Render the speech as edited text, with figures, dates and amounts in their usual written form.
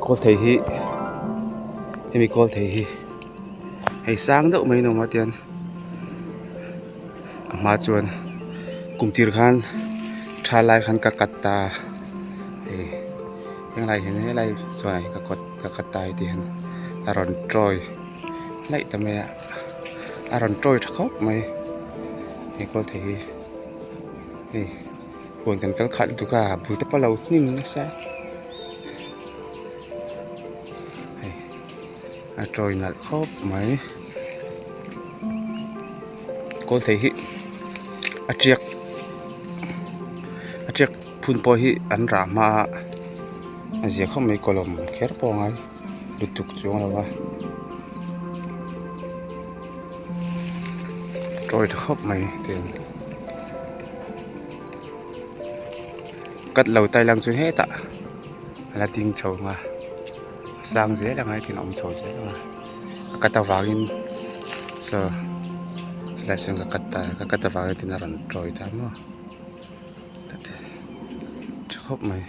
Kawl thei hi hemi kawl thei hi hei sang deuh mai a ni awm a tian a hma chuan kum tir khan tha lai khan ka cut ta hei henglai hian helai chuan ka cut ka cut ta heti hian a rawn tawi laih ta mai a a rawn tawi tha khawp mai he kawl thei hi hei. Huan kan kal khat lutuk a bul te pawh a lo hnim nasa hei a tawi nalh khawp mai kawl thei hi a tiak a tiak phun pawh hi an rah hma a a zia khawp mai kawlawm kher pawh a ngai lutuk chuang lo a tawi tha khawp mai tiang. Cut lo tai lang chu hetah a la ding chho ang a a sang zel ang a hetiang a awm chho zel ang a a cut avangin saw helaiah sawn ka cut ta ka cut avangin tin a rawn tawi ta maw tha khawp mai.